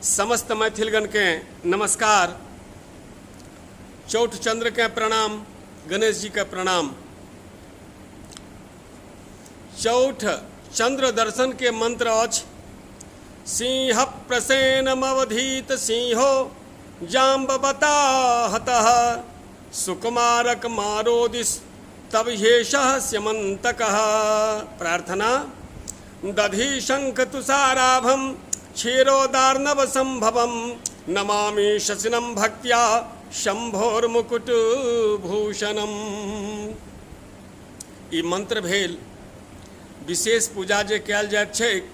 समस्त मैथिलगणकेँ नमस्कार। चौठचन्द्रकेँ प्रणाम, गणेश जीकेँ प्रणाम। चौठ चन्द्र दर्शनके मंत्र अछि, सिंह प्रसेनमवधीत सिंहो जाम्बवता हतः सुकुमारक मारो दिश तब ह्येषः स्यमन्तकः। प्रार्थना। दधि शंख तुषाराभम क्षीरोदार्णव संभवम नमामि शशिनम भक्त्या शंभोर्मुकुट भूषणम। ई मंत्र भेल। विशेष पूजा जे कयल जाइत छैक,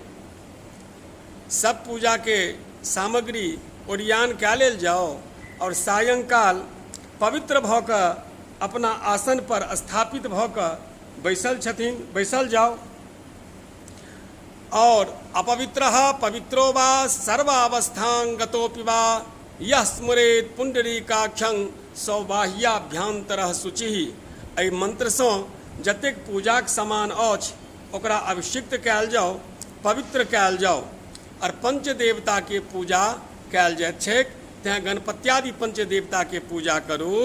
सब पूजाके सामग्री ओरियान कए लेल जाओ आओर सायंकाल पवित्र भऽ कऽ अपना आसन पर स्थापित भऽ कऽ बैसल छथिन, बैसल जाउ। आओर अपवित्र पवित्रो वा सर्वावस्थांगतोपि वा यः स्मरेत पुंडरीकाक्षं सौबाह्याभ्यंतरः शुचिः। एहि मंत्रसँ जतेक पूजाक सामान अछि ओकरा अभिषिक्त कयल जाउ, पवित्र कयल जाउ आओर पंचदेवताके पूजा कयल जाइत छैक। तेँ गणपत्यादि पंचदेवताके पूजा करू।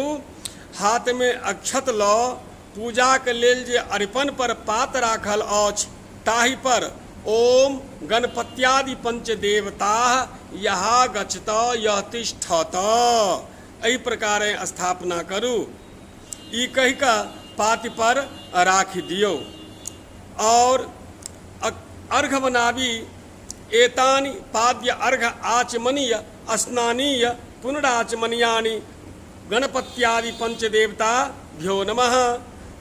हाथमे अक्षत लऽ पूजाक लेल जे अरिपन पर पात राखल अछि ताहि पर ओम गणपत्यादि पंचदेवताः यहा गच्छत यह तिष्ठत एहि प्रकारेँ स्थापना करू। ई कहि कऽ पाति पर राखि दियौ आओर अर्घ बनाबी। एतानि पाद्य अर्घ आचमनीय स्नानीय पुनराचमनीयानि गणपत्यादि पंचदेवता भ्यो नमः।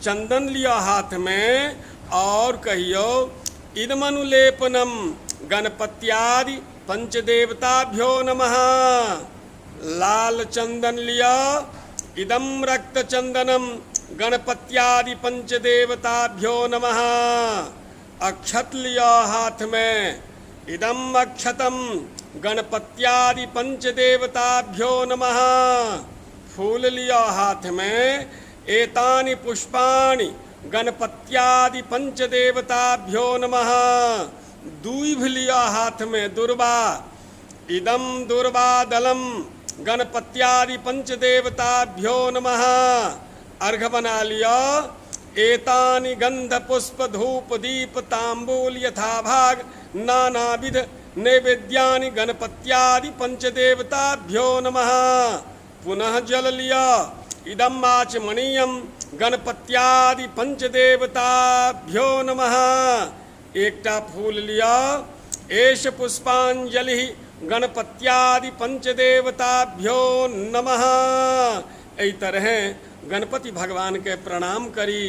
चंदन लिअ हाथ में और कहियो इदमनुलेपनम गणपत्यादि पंचदेवताभ्यो नमः। लाल चंदन लिअ इदम रक्त चंदनम गणपत्यादि पंचदेवताभ्यो नमः। अक्षत लिअ हाथ में इदम अक्षतम गणपत्यादि पंचदेवताभ्यो नमः। फूल लिअ हाथ में एतानि पुष्पाणि गणपत्यादि पंचदेवताभ्यो नमः। दूभि लिअ हाथ में दुर्वा इदम दुर्वादलम गणपत्यादि पंचदेवताभ्यो नमः। अर्घ बना लिअ एतानि गंध पुष्प धूप दीप तांबूल यथाभाग नानाविध नैवेद्यानि गणपत्यादि पंचदेवताभ्यो नमः। पुनः जल लिअ इदम आचमनीयम गणपत्यादि पंचदेवताभ्यो नमः। एकटा फूल लिअ एष पुष्पांजलि गणपत्यादि पंचदेवताभ्यो नमः। एहि तरहें गणपति भगवानके प्रणाम करी,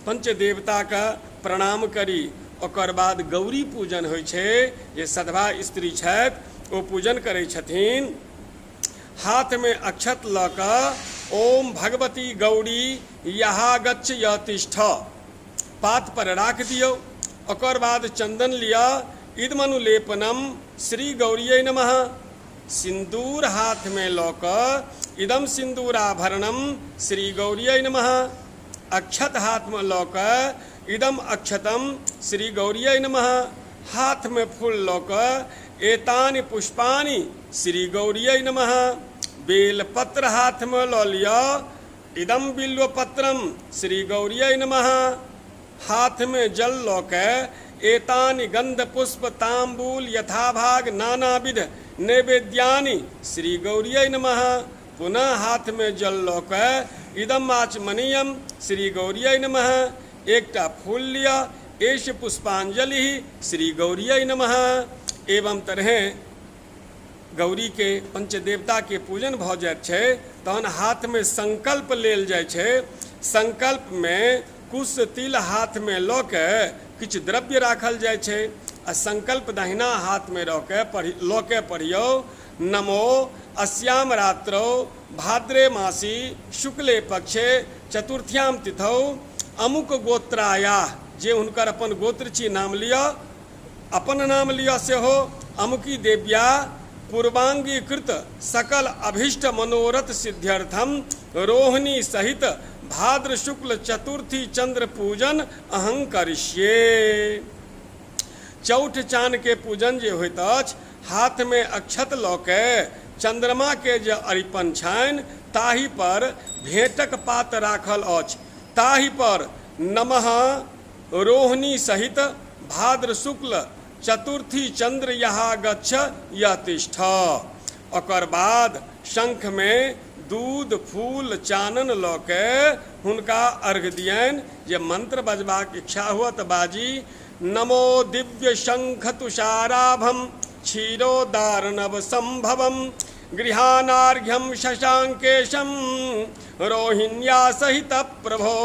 पंचदेवताके प्रणाम करी। ओकर बाद गौरी पूजन होइ छै। जे सधवा स्त्री छथि ओ पूजन करै छथिन। हाथमे अक्षत लऽ कऽ ओम भगवती गौरी यहा गच्छ यह तिष्ठ पात पर राख दियौ। ओकर बाद चंदन लिअ इदमनुलेपनम श्री गौरियै नमः। सिन्दूर हाथमे लऽ कऽ इदम सिन्दूराभरणम श्री गौरियै नमः। अक्षत हाथमे लऽ कऽ इदम अक्षतम श्री गौरियै नमः। हाथमे फूल लऽ कऽ एतानि पुष्पाणि श्री गौरियै नमः। बेलपत्र हाथमे लऽ लिअ इदम बिल्वपत्रम श्री गौरियै नमः। हाथमे जल लऽ कऽ एतानि गन्ध पुष्प ताम्बूल यथाभाग नानाविध नैवेद्यानि श्री गौरियै नमः। पुनः हाथमे जल लऽ कऽ इदम आचमनीयम श्री गौरियै नमः। एकटा फूल लिअ एष पुष्पांजलि श्री गौरियै नमः। एवं तरहें गौरीके पंचदेवताके पूजन भऽ जाइत छै। तहन हाथमे संकल्प लेल जाइ छै। संकल्पमे कुश तिल हाथमे लऽ के किछु द्रव्य राखल जाइ छै आ संकल्प दहिना हाथमे रह पढ़ि लऽ के पढ़ियौ। नमो अस्याम रात्रौ भाद्रे मासी शुक्ले पक्षे चतुर्थ्याम तिथौ अमुक गोत्राया, जे हुनकर अपन गोत्र छी नाम लिअ, अपन नाम लिअ सेहो, अमुकी देव्या पूर्वांगीकृत सकल अभीष्ट मनोरथ सिद्ध्यर्थम रोहिणी सहित भाद्र शुक्ल चतुर्थी चंद्र पूजन अहं करिष्ये। चौठ चान के पूजन जे होइत अछि हाथमे अक्षत लऽ के चन्द्रमाके जे अरिपन छनि ताहि पर भेँटक पात राखल अछि, ताहि पर नमः रोहिणी सहित भाद्र शुक्ल चतुर्थी चन्द्र यहा गच्छ यह तिष्ठ। ओकर बाद शंखमे दूध फूल चानन लऽ के हुनका अर्घ दियनि। जे मंत्र बजबाक इच्छा हुअ तऽ बाजी, नमो दिव्य शंख तुषाराभम क्षीरोदार्णव संभवम गृहानार्घ्यम शशांकेशम रोहिण्या सहित प्रभो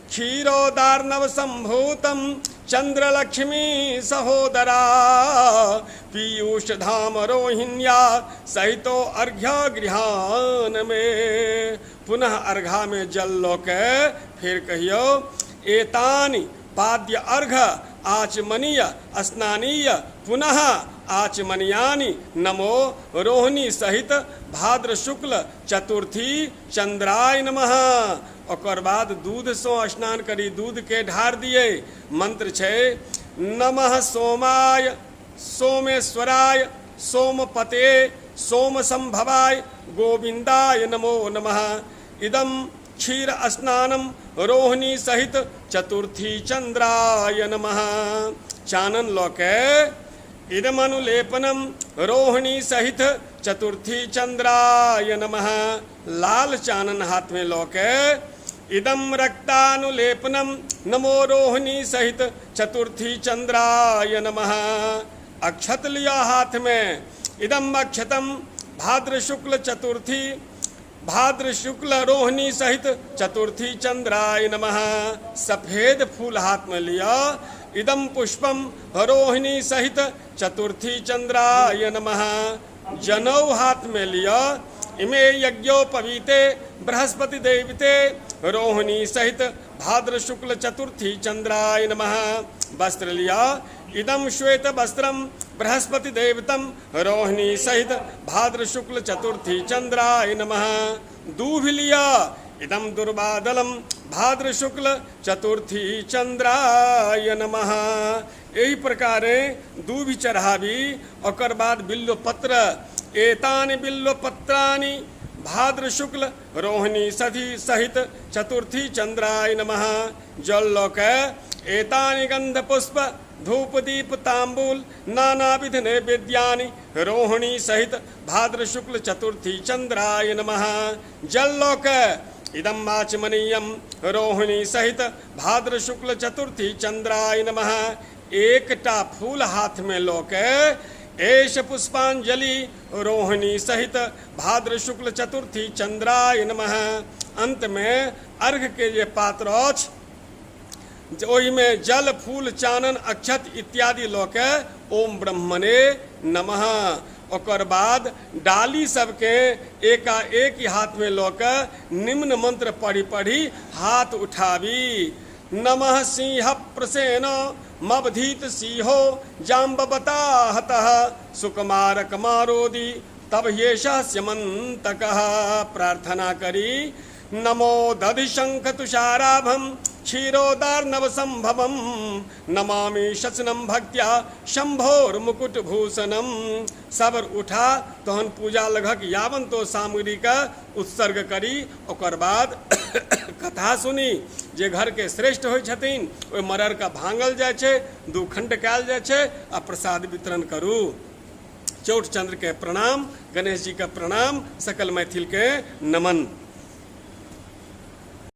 क्षीरोदार्णव संभूतम चंद्रलक्ष्मी सहोदरा पीयूष धाम रोहिण्या सहितो अर्घ्य गृहान में। पुनः अर्घा में जल लऽ के फेर कहियौ, एतानि पाद्य अर्घ आचमनीय स्नानीय पुनः आचमनीयानि नमो रोहिणी सहित भाद्र शुक्ल चतुर्थी चंद्राय नमः। ओकर बाद दूधसँ स्नान करी, दूधके ढार दियै। मंत्र छै, नमः सोमाय सोमेश्वराय सोमपते सोम संभवाय गोविंदाय नमो नमः। इदम क्षीर स्नानम रोहिणी सहित चतुर्थी चंद्राय नमः। चानन लऽ के इदमनुलेपनम रोहिणी सहित चतुर्थी चंद्राय नमः। लाल चानन हाथ में लऽ के इदम रक्तानुलेपनम नमो रोहिणी सहित चतुर्थी चंद्राय नमः। अक्षत लिया हाथ में, इदम अक्षतम भाद्र शुक्ल चतुर्थी भाद्र शुक्ल रोहिणी सहित चतुर्थी चंद्राय नमः। सफेद फूल हाथ में लिया, इदम पुष्पम रोहिणी सहित चतुर्थी चंद्राय नमः। जनौ हाथ में लिया, इमे यज्ञोपवीते बृहस्पति देवते रोहिणी सहित भाद्र शुक्ल चतुर्थी चंद्राय नमः। वस्त्र लिया, इदम श्वेत वस्त्रम बृहस्पति देवतम रोहिणी सहित भाद्र शुक्ल चतुर्थी चंद्राय नमः। दूभ लिया, इदम दुर्बादलम भाद्र शुक्ल चतुर्थी चंद्राय नमः। एहि प्रकारे दूभि चढ़ाबी। ओकर बाद बिल्वपत्र, एतानि बिल्वपत्राणि भाद्र शुक्ल रोहिणी सधी सहित चतुर्थी चंद्राय नमः। जल लऽ के एतानि गंध पुष्प धूप दीप तांबूल नानाविध नैवेद्यानि रोहिणी सहित भाद्र शुक्ल चतुर्थी चंद्राय नमः। जल लऽ के इदम आचमनीयम रोहिणी सहित भाद्र शुक्ल चतुर्थी चंद्राय नमः। एकटा फूल हाथ में लऽ के एष पुष्पांजलि रोहिणी सहित भाद्र शुक्ल चतुर्थी चंद्राय नमः। अंत में अर्घ के जे पात्र अछि ओहिमे जल फूल चानन अक्षत इत्यादि लऽ के ओम ब्रह्मणे नमः। ओकर बाद डाली सबके एकाएक हाथमे लऽ के निम्न मंत्र पढ़ि पढ़ि हाथ उठाबी। नमः सिंह प्रसेन मवधीत सिंहो जाम्बवता हतः सुकुमार कमारोदि तब येषः स्यमन्तकः। प्रार्थना करी। नमो दधिशंख तुषाराभम क्षीरोदार्णव संभवम नमामि शसनम भक्त्या शंभोर मुकुट भूषणम। सबर उठा तहन पूजा लगक यावन तो सामग्री का उत्सर्ग करी। ओकर बाद कथा सुनी। जे घर के श्रेष्ठ होइ छथिन ओहि मरड़ के भांगल जाइ छै, दू खंड कयल जाइ छै आ प्रसाद वितरण करू। चौठ चंद्र के प्रणाम, गणेश जी के प्रणाम, सकल मैथिल के नमन।